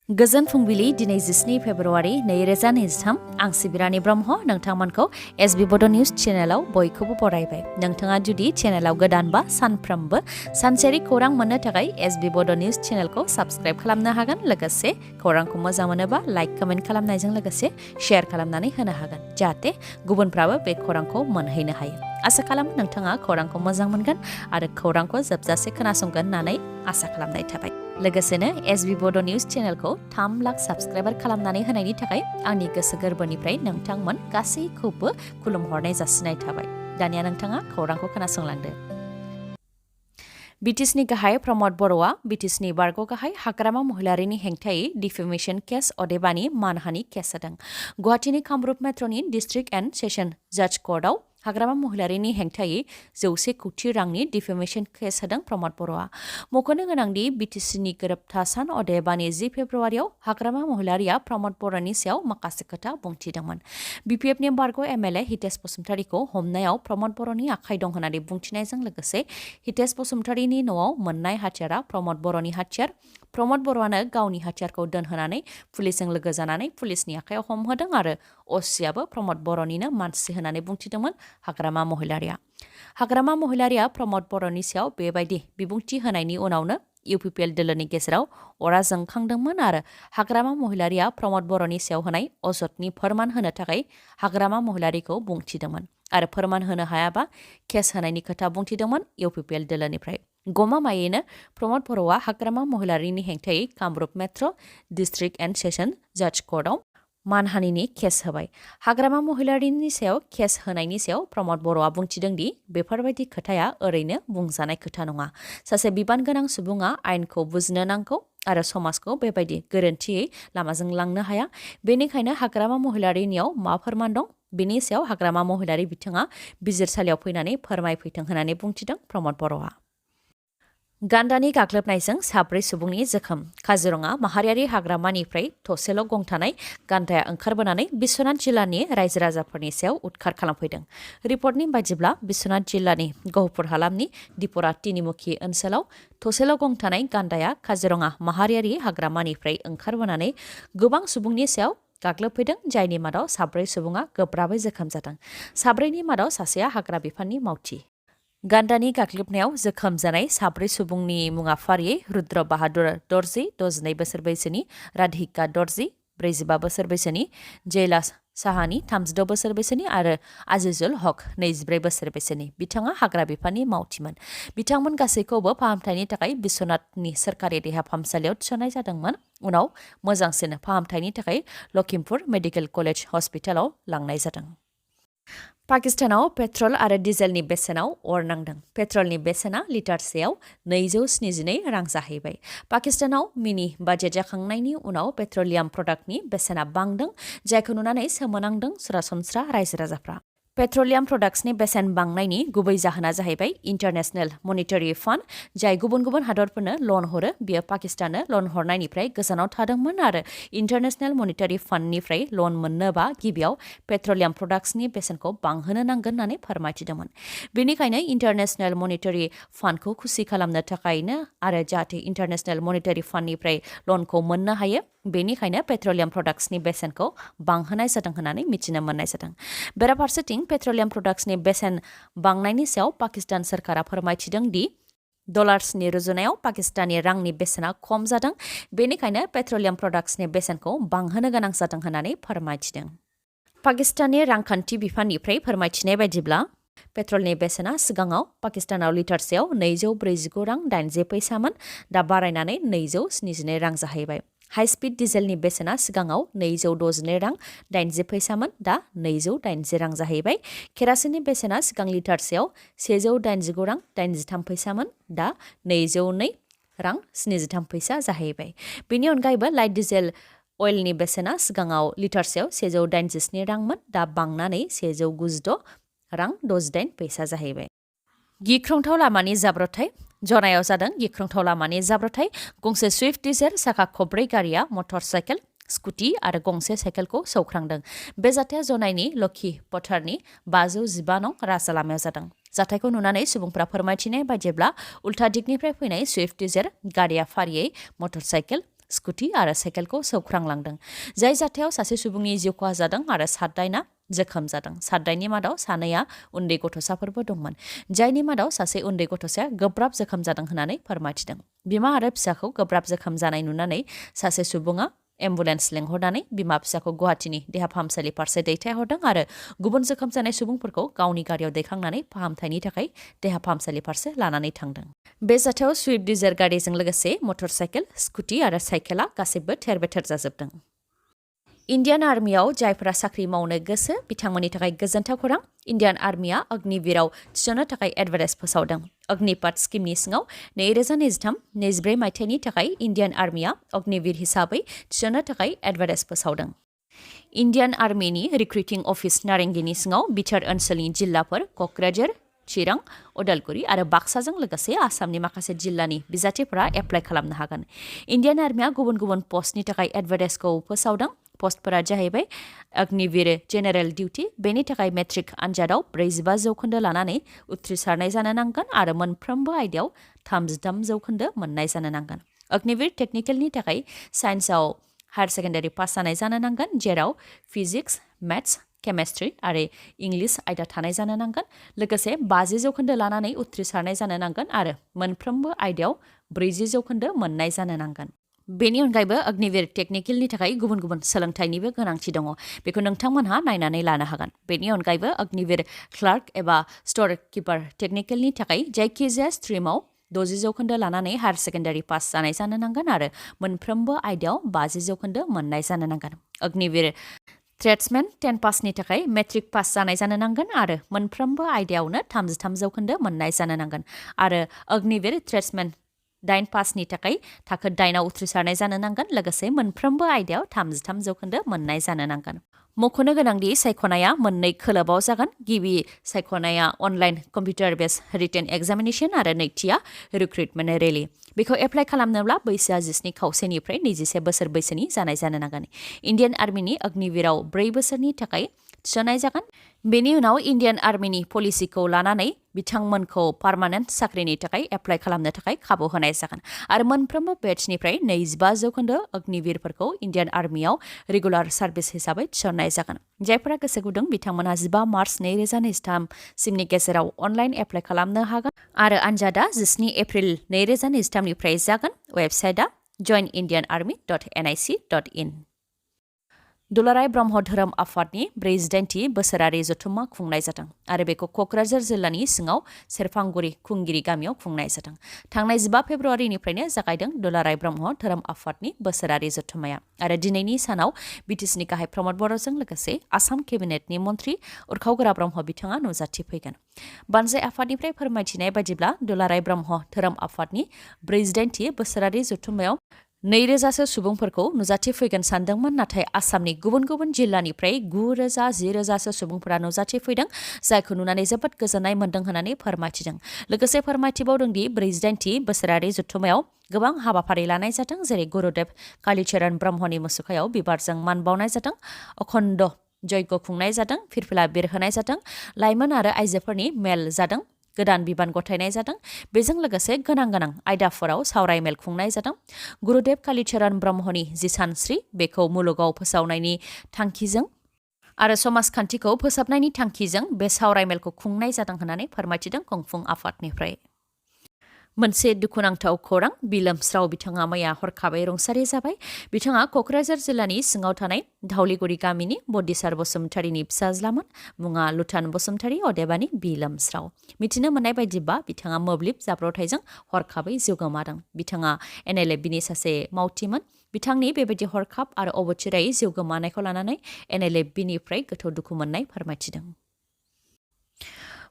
गोजोन फुंबिलि दिनै 12 फेब्रुवारि 2023 आं सिबिरानि ब्रह्म नोंथांमोनखौ एसबी बड' निउज चेनेलाव बयखौबो बरायबाय। नोंथाङा जुदि चेनेलाव गोदानबा सानफ्रोमबो सानसेयारि खौरां मोननो थाखाय एसबी बड' निउज चेनेलखौ साबस्क्राइब खालामनो हागोन। लोगोसे खौरांखौ मोजां मोनोबा लाइक कमेन्ट खालामनायजों लोगोसे शेयार खालामनानै होनो हागोन जाहाथे गुबुनफ्राबो बे खौरांखौ मोनहैनो हायो। आसा खालामो नोंथाङा खौरांखौ मोजां मोनगोन आरो खौरांखौ जोबजासे खोनासंगोन होननानै आसा खालामनाय थाबाय। लोगोसेनो एसबी बड' निउज चेनेलखौ 3 लाख साबस्क्राइबार खालामनानै होनायनि थाखाय आंनि गोसो गोरबोनिफ्राय नोंथांमोन गासैखौबो खुलुमहरनाय जासिनाय थाबाय। दानिया नोंथाङा खौरांखौ खोनासंलांदो। बिटिसिनि गाहाय प्रमद बर'आ बिटिसिनि बारग' गाहाय हाग्रामा महिलारिनि हेंथायै डिफेमेशन केस अदेबानि मानहानि केस होदों। गुवाहाटीनि कामरुप मेट्र'नि डिस्ट्रिक्ट एन्ड सेशन जज कर्टआव हाग्रामा महिलारिनि हेंथायै 100 कौटि रांनि डिफेमेशन केस होदों प्रमद बर'आ। मख'नो गोनांदि बिटिसिनि गोरोबथा सान अदेबानि 10 फेब्रुवारियाव हाग्रामा महिलारिया प्रमद बर'नि सायाव माखासे खोथा बुंथिदोंमोन। बिपिएफनि बारग' एमएलए हितेश बसुमतारीखौ हमनायाव प्रमद बर'नि आखाइ दं होननानै बुंथिनायजों लोगोसे हितेश बसुमतारीनि न'आव मोननाय हाथियारा प्रमद बर'नि हाथियार, प्रमद बर'आनो गावनि हाथियारखौ दोनहोनानै पुलिसजों लोगो जानानै पुलिसनि आखाइयाव हमहोदों आरो असियाबो प्रमद बर'निनो मानसि होननानै बुंथिदोंमोन हाग्रामा महिलारिया। हाग्रामा महिलारिया प्रमद बर'नि सायाव बेबायदि बिबुंथि होनायनि उनावनो इउपिपिएल दोलोनि गेजेराव अरा जोंखांदोंमोन आरो हाग्रामा महिलारिया प्रमद बर'नि सायाव होनाय अजदनि फोरमान होनो थाखाय हाग्रामा महिलारिखौ बुंथिदोंमोन आरो फोरमान होनो हायाबा केस होनायनि खोथा बुंथिदोंमोन इउपिपिएल दोलोनिफ्राय। गमामायैनो प्रमद बर'आ हाग्रामा महिलारिनि हेंथायै Kamrup metro' district and session जज कर्टआव मानहानिनि केस होबाय। हाग्रामा महिलारिनि सायाव केस होनायनि सायाव प्रमद बर'आ बुंथिदोंदि बेफोरबायदि खोथाया ओरैनो बुंजानाय खोथा नङा। सासे बिबान गोनां सुबुङा आयेनखौ बुजिनो नांगौ आरो समाजखौ बेबायदि गोरोन्थियै लामाजों लांनो हाया। बेनिखायनो हाग्रामा महिलारिनियाव मा फोरमान दं बेनि सायाव हाग्रामा महिलारि बिथाङा बिजिरसालियाव फैनानै फोरमायफैथों होननानै बुंथिदों प्रमद बर'आ। गान्दानि गाग्लोबनायजों 4 सुबुंनि जोखोम। काजिरङा माहारियारि हाग्रामानिफ्राय थसेल' गं थानाय गान्दाया ओंखारबोनानै बिश्वनाथ जिल्लानि रायजो राजाफोरनि सायाव उदखार खालामफैदों। रिपर्टनि बायदिब्ला बिश्वनाथ जिल्लानि गहपुर हालामनि दिपरा तिनिमुखि ओनसोलाव थसेल' गं थानाय गान्दाया काजिरङा माहारियारि हाग्रामानिफ्राय ओंखारबोनानै गोबां सुबुंनि सायाव गाग्लोबफैदों, जायनि मादाव 4 सुबुङा गोब्राबै जोखोम जादों। 4नि मादाव सासेया हाग्रा बिफाननि मावथि। गान्दानि गाग्लोबनायाव जोखोम जानाय 4 सुबुंनि मुङा फारियै रुद्र बाहादुर दर्जी 62 बोसोर बैसोनि, राधिका दर्जी 45 बोसोर बैसोनि, जैला साहानि 36 बोसोर बैसोनि आरो आजिजुल हक 24 बोसोर बैसोनि। बिथाङा हाग्रा बिफाननि मावथिमोन। बिथांमोन गासैखौबो फाहामथायनि थाखाय बिश्वनाथनि सोरखारि देहा फाहामसालियाव थिसननाय जादोंमोन। उनाव मोजांसिन फाहामथायनि थाखाय लखिमपुर मेडिकेल कलेज हस्पिटालाव लांनाय जादों। पाकिस्तानाव पेट्रल आरो डिजेलनि बेसेनाव अर नांदों। पेट्रलनि बेसेना लिटारसेयाव 272 रां जाहैबाय। पाकिस्तानाव मिनि बाजेट जाखांनायनि उनाव पेट्रलियाम प्रडाक्टनि बेसेना बांदों, जायखौ नुनानै सोमोनांदों सरासनस्रा रायजो राजाफ्रा। पेट्रलियाम प्रडाक्ट्सनि बेसेन बांनायनि गुबै जाहोना जाहैबाय इन्टारनेशनेल मनिटारि फान्ड, जाय गुबुन गुबुन हादरफोरनो लन हरो। बियो पाकिस्ताननो लन हरनायनिफ्राय गोजानाव थादोंमोन आरो इन्टारनेशनेल मनिटारि फान्डनिफ्राय लन मोननोबा गिबियाव पेट्रलियाम प्रडाक्ट्सनि बेसेनखौ बांहोनो नांगोन होननानै फोरमायथिदोंमोन। बेनिखायनो इन्टारनेशनेल मनिटारि फान्डखौ खुसि खालामनो थाखायनो आरो जाहाथे इन्टारनेशनेल मनिटारि फान्डनिफ्राय लनखौ मोननो हायो, बेनिखायनो पेट्रलियाम प्रडाक्ट्सनि बेसेनखौ बांहोनाय जादों होननानै मिथिनो मोननाय जादों। बेराफारसेथिं पेट्रलियाम प्रडाक्ट्सनि बेसेन बांनायनि सायाव पाकिस्तान सोरखारा फोरमायथिदों दि डलार्सनि रुजुनायाव पाकिस्तानी रांनि बेसेना खम जादों, बेनिखायनो पेट्रलियाम प्रडाक्ट्सनि बेसेनखौ बांहोनो गोनां जादों होननानै फोरमायथिदों। पाकिस्ताननि रांखान्थि बिफाननिफ्राय फोरमायथिनाय बायदिब्ला पेट्रलनि बेसेना सिगाङाव पाकिस्तानाव लिटारसेयाव 249 रां 80 पैसामोन, दा बारायनानै 272 रां जाहैबाय। हाइ स्पिड डिजेलनि बेसेना सिगाङाव 262 रां 80 पैसामोन, दा 280 रां जाहैबाय। केरासिननि बेसेना सिगां लिटारसेयाव 185 रां 83 पैसामोन, दा 202 रां 73 पैसा जाहैबाय। बेनि अनगायैबो लाइट डिजेल अइलनि बेसेना सिगाङाव लिटारसेयाव 187 रांमोन, दा बांनानै 196 रां 68 पैसा जाहैबाय। गिख्रंथाव लामानि जाब्रबथाय। जनायाव जादों गिख्रंथाव लामानि जाब्रबथाय। गंसे स्विफ्ट डिजायर साखा खब्रै गारिया मटर साइकेल, स्कुटि आरो गंसे साइकेलखौ सौख्रांदों। बे जाथाया जनायनि लखि पथारनि 515 नं राजा लामायाव जादों। जाथायखौ नुनानै सुबुंफ्रा फोरमायथिनाय बायदिब्ला उल्था दिगनिफ्राय फैनाय स्विफ्ट डिजायर गारिया फारियै मटर साइकेल, स्कुटि आरो साइकेलखौ सौख्रांलांदों। जाय जाथायाव सासे सुबुंनि जिउ खहा जादों आरो 7 दाइना जोखोम जादों। 7 दाइननि मादाव 2आ उन्दै गथ'साफोरबो दंमोन, जायनि मादाव सासे उन्दै गथ'साया गोब्राब जोखोम जादों होननानै फोरमायथिदों। बिमा आरो फिसाखौ गोब्राब जोखोम जानाय नुनानै सासे सुबुङा एम्बुलेन्स लेंहरनानै बिमा फिसाखौ गुवाहाटीनि देहा फाहामसालि फारसे दैथायहरदों आरो गुबुन जोखोम जानाय सुबुंफोरखौ गावनि गारियाव दैखांनानै फाहामथायनि थाखाय देहा फाहामसालि फारसे लानानै थांदों। बे जाथायाव सुइफ्ट डिजायर गारिजों लोगोसे मटर साइकेल, स्कुटि आरो साइकेला गासैबो थेर-बेथेर जाजोबदों। इन्डियान आर्मियाव जायफोरा साख्रि मावनो गोसो बिथांमोननि थाखाय गोजोनथाव खौरां। इन्डियान आर्मिया अग्निवीरआव थिसननो थाखाय एडभार्टाइज फोसावदों। अग्निपाथ स्किमनि सिङाव 2023-24 मायथाइनि थाखाय इन्डियान आर्मिया अग्निवीर हिसाबै थिसननो थाखाय एडभार्टाइज फोसावदों। इन्डियान आर्मिनि रिक्रुटिं अफिस नारेंगीनि सिङाव बिथार ओनसोलनि जिल्लाफोर क'क्राझार, चिरां, उदालगुरि आरो बाक्साजों लोगोसे आसामनि माखासे जिल्लानि बिजाथिफोरा एप्लाइ खालामनो हागोन। इन्डियान आर्मिया गुबुन गुबुन पस्टनि थाखाय एडभार्टाइजखौ फोसावदों। पस्टफोरा जाहैबाय अग्निवीर जेनेरेल डिउटि, बेनि थाखाय मेट्रिक आनजादाव 45% लानानै उथ्रिसारनाय जानो नांगोन आरो मोनफ्रोमबो आयदायाव 33% मोननाय जानो नांगोन। अग्निवीर टेक्निकेलनि थाखाय साइन्सआव हायार सेकेन्डारि पास जानाय जानो नांगोन, जेराव फिजिक्स, मेथ्स, केमेस्ट्रि आरो इंलिश आयदा थानाय जानो नांगोन। लोगोसे 50% लानानै उथ्रिसारनाय जानो नांगोन आरो मोनफ्रोमबो आयदायाव 40% मोननाय जानो नांगोन। बेनि अनगायैबो अग्निवीर टेक्निकेलनि थाखाय गुबुन गुबुन सोलोंथाइनिबो गोनांथि दङ। बेखौ नोंथांमोनहा नायनानै लानो हागोन। बेनि अनगायैबो अग्निवीर क्लार्क एबा स्ट'र किपार टेक्निकेलनि थाखाय जायखिजाया स्ट्रिमाव 60% लानानै हायार सेकेन्डारि पास जानाय जानो नांगोन आरो मोनफ्रोमबो आयदायाव 50% मोननाय जानो नांगोन। अग्निवीर ट्रेड्समेन 10 पासनि थाखाय मेट्रिक पास जानाय जानो नांगोन आरो मोनफ्रोमबो आयदायावनो 33% मोननाय जानो नांगोन आरो अग्निवीर ट्रेड्समेन 9 पासनि थाखाय थाखो 9आव उथ्रिसारनाय जानो नांगोन। लोगोसे मोनफ्रोमबो आयदायाव 33% मोननाय जानो नांगोन। मख'नो गोनांदि सायख'नाया मोननै खोलोबाव जागोन। गिबि सायख'नाया अनलाइन कम्पिउटार बेस रिटेन एग्जामिनेशन आरो नैथिया रिक्रुटमेन्ट रेलि। बेखौ एप्लाइ खालामनोब्ला बैसोआ 17 खावसेनिफ्राय 21 बोसोर बैसोनि जानाय जानो नांगोन। इन्डियान आर्मिनि अग्निवीरआव 4 बोसोरनि थाखाय थिसननाय जागोन। बेनि उनाव इन्डियान आर्मिनि पलिसिखौ लानानै बिथांमोनखौ पार्मानेन्ट साख्रिनि थाखाय एप्लाइ खालामनो थाखाय खाबु होनाय जागोन आरो मोनफ्रोमबो बेट्सनिफ्राय 25% अग्निवीरफोरखौ इन्डियान आर्मियाव रेगुलार सार्भिस हिसाबै थिसननाय जागोन। जायफोरा गोसो गुदुं बिथांमोनहा 15 मार्च 2023 सिमनि गेजेराव अनलाइन एप्लाइ खालामनो हागोन आरो आनजादा 17 एप्रिल 2023 निफ्राय जागोन। वेबसाइटआ joinindianarmy.nic.in। दुलाराय ब्रह्म धोरोम आफादनि 48थि बोसोरारि जथुम्मा खुंनाय जादों आरो बेखौ क'क्राझार जिल्लानि सिङाव सेरफांगुरि खुंगिरि गामियाव खुंनाय जादों। थांनाय 15 फेब्रुवारिनिफ्रायनो जागायदों दुलाराय ब्रह्म धोरोम आफादनि बोसोरारि जथुम्माया आरो दिनैनि सानाव बिटिसिनि गाहाय प्रमद बर'जों लोगोसे आसाम केबिनेटनि मन्थ्रि उरखावगोरा ब्रह्म बिथाङा नुजाथिफैगोन। बानजाय आफादनिफ्राय फोरमायथिनाय बायदिब्ला दुलाराय ब्रह्म धोरोम आफादनि 48थि बोसोरारि जथुम्मायाव 2000सो सुबुंफोरखौ नुजाथिफैगोन सानदोंमोन, नाथाय आसामनि गुबुन गुबुन जिल्लानिफ्राय 9000, 10000सो सुबुंफोरा नुजाथिफैदों, जायखौ नुनानै जोबोद गोजोननाय मोन्दों होननानै फोरमायथिदों। लोगोसे फोरमायथिबावदोंदि 48थि बोसोरारि जथुम्मायाव गोबां हाबाफारि लानाय जादों, जेरै गुरुदेव कालीचरण ब्रह्मनि मुसुखायाव बिबारजों मान बावनाय जादों, अखण्ड यज्ञ खुंनाय जादों, फिरफिला बिरहोनाय जादों, लाइमोन आरो आइजोफोरनि मेल जादों, गोदान बिबान गथायनाय जादों। बेजों लोगोसे गोनां गोनां आयदाफोराव सावरायमेल खुंनाय जादों। गुरुदेव कालीचरण ब्रह्मनि जि सानस्रि बेखौ मुलुगाव फोसावनायनि थांखिजों आरो समाजखान्थिखौ फोसाबनायनि थांखिजों बे सावरायमेलखौ खुंनाय जादों होननानै फोरमायथिदों खुंफुं आफादनिफ्राय। मोनसे दुखुनांथाव खौरां, बिलोमस्राव बिथाङा मैया हरखाबै रुंसारि जाबाय। बिथाङा क'क्राझार जिल्लानि सिङाव थानाय धावलिगुरि गामिनि बदिसार बसुमतारीनि फिसाज्लामोन। मुङा लुथान बसुमतारी, अदेबानि बिलोमस्राव। मिथिनो मोननाय बायदिब्ला बिथाङा मोब्लिब जाब्रबथायजों हरखाबै जिउ गोमादों। बिथाङा NLFBनि सासे मावथिमोन। बिथांनि बेबायदि हरखाब आरो अबथिरायै जिउ गोमानायखौ लानानै NLFBनिफ्राय गोथौ दुखु मोननाय फोरमायथिदों।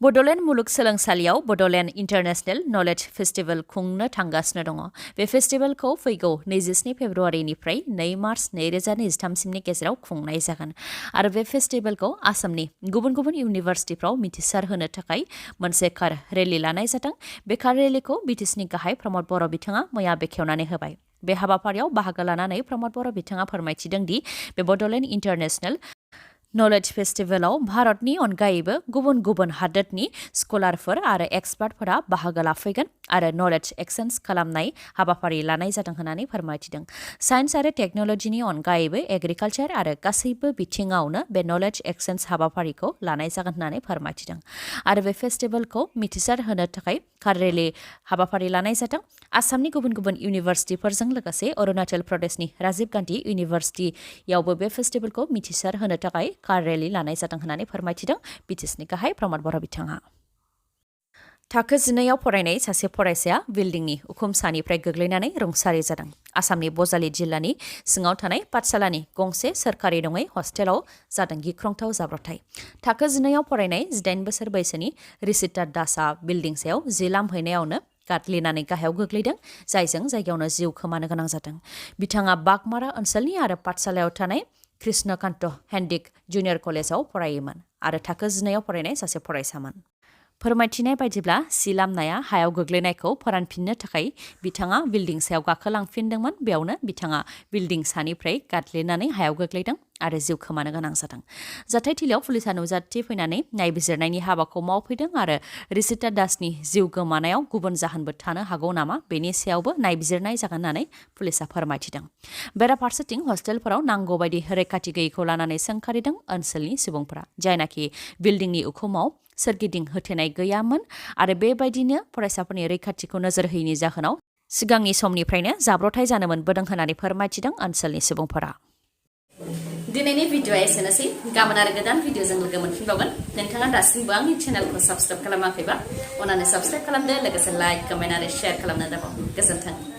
बड'लेण्ड मुलुगसोलोंसालियाव बड'लेण्ड इन्टारनेशनेल नलेज फेस्टिभेल खुंनो थांगासिनो दङ। बे फेस्टिभेलखौ फैगौ 27 फेब्रुवारिनिफ्राय 2 मार्च 2023 सिमनि गेजेराव खुंनाय जागोन आरो बे फेस्टिभेलखौ आसामनि गुबुन गुबुन इउनिभारसिटिफ्राव मिथिसार होनो थाखाय मोनसे कार रेलि लानाय जादों। बे कार रेलिखौ बिटिसिनि गाहाय प्रमद बर' बिथाङा मैया बेखेवनानै होबाय। बे हाबाफारियाव बाहागो लानानै प्रमद बर' बिथाङा फोरमायथिदों दि बे बड'लेण्ड इन्टारनेशनेल नलेज फेस्टिवलाव भारतनि अनगायैबो गुबुन गुबुन हादोरनि स्कलारफोर आरो एक्सपार्टफोरा बाहागो लाफैगोन आरो नलेज एक्सचेन्ज खालामनाय हाबाफारि लानाय जादों होननानै फोरमायथिदों। साइन्स आरो टेक्न'लजिनि अनगायैबो एग्रिकालचार आरो गासैबो बिथिङावनो बे नलेज एक्सचेन्ज हाबाफारिखौ लानाय जागोन होननानै फोरमायथिदों। आरो बे फेस्टिवलखौ मिथिसार होनो थाखाय कार रेलि हाबाफारि लानाय जादों। आसामनि गुबुन गुबुन इउनिभारसिटिफोरजों लोगोसे अरुणाचल प्रदेशनि राजीव गान्धी इउनिभारसिटियावबो बे फेस्टिवलखौ मिथिसार होनो थाखाय कार रेलि लानाय जादों होननानै फोरमायथिदों बिटिसिनि गाहाय प्रमद बर' बिथाङा। थाखो 10आव फरायनाय सासे फरायसाया बिल्डिंनि उखुम सानिफ्राय गोग्लैनानै रुंसारि जादों। आसामनि बजालि जिल्लानि सिङाव थानाय पाठशालानि गंसे सोरखारि नङै हस्टेलाव जादों गिख्रंथाव जाब्रबथाय। थाखो 10आव फरायनाय 18 बोसोर बैसोनि रिसिता दासआ बिल्डिं सायाव जि लामहैनायावनो गादलिनानै गाहायाव गोग्लैदों, जायजों जायगायावनो जिउ खोमानो गोनां जादों। बिथाङा बागमारा ओनसोलनि आरो पाठशालायाव थानाय कृष्णकान्त हेन्डिक जुनियर कलेजाव फरायोमोन आरो थाखो 10आव फरायनाय सासे फरायसामोन। फोरमायथिनाय बायदिब्ला सि लामनाया हायाव गोग्लैनायखौ फोरानफिननो थाखाय बिथाङा बिल्डिं सायाव गाखोलांफिनदोंमोन। बेयावनो बिथाङा बिल्डिं सानिफ्राय गादलिनानै हायाव गोग्लैदों आरो जिउ खोमानो गोनां जादों। जाथायथिलियाव पुलिसा नुजाथि फैनानै नायबिजिरनायनि हाबाखौ मावफैदों आरो रिसिता दासनि जिउ गोमानायाव गुबुन जाहोनबो थानो हागौ नामा बेनि सायावबो नायबिजिरनाय जागोन होननानै पुलिसा फोरमायथिदों। बेराफारसेथिं हस्टेलफोराव नांगौ बायदि रैखाथि गैयैखौ लानानै सोंखारिदों ओनसोलनि सुबुंफोरा, जायनाखि बिल्डिंनि उखुमाव सोरगिदिं होथेनाय गैयामोन आरो बेबायदिनो फरायसाफोरनि रैखाथिखौ नोजोर होयैनि जाहोनाव सिगांनि समनिफ्रायनो जाब्रबथाय जानो मोनबोदों होननानै फोरमायथिदों ओनसोलनि सुबुंफोरा। दिनैनि भिडिअ'आ एसेनोसै। गाबोन आरो गोदान भिडिअ'जों लोगो मोनफिनबावगोन। नोंथाङा दासिमबो आंनि चेनेलखौ साबस्क्राइब खालामाखैबा अन्नानै साबस्क्राइब खालामदो, लोगोसे लाइक, कमेन्ट आरो शेयार खालामनो दाबाव। गोजोन्थों।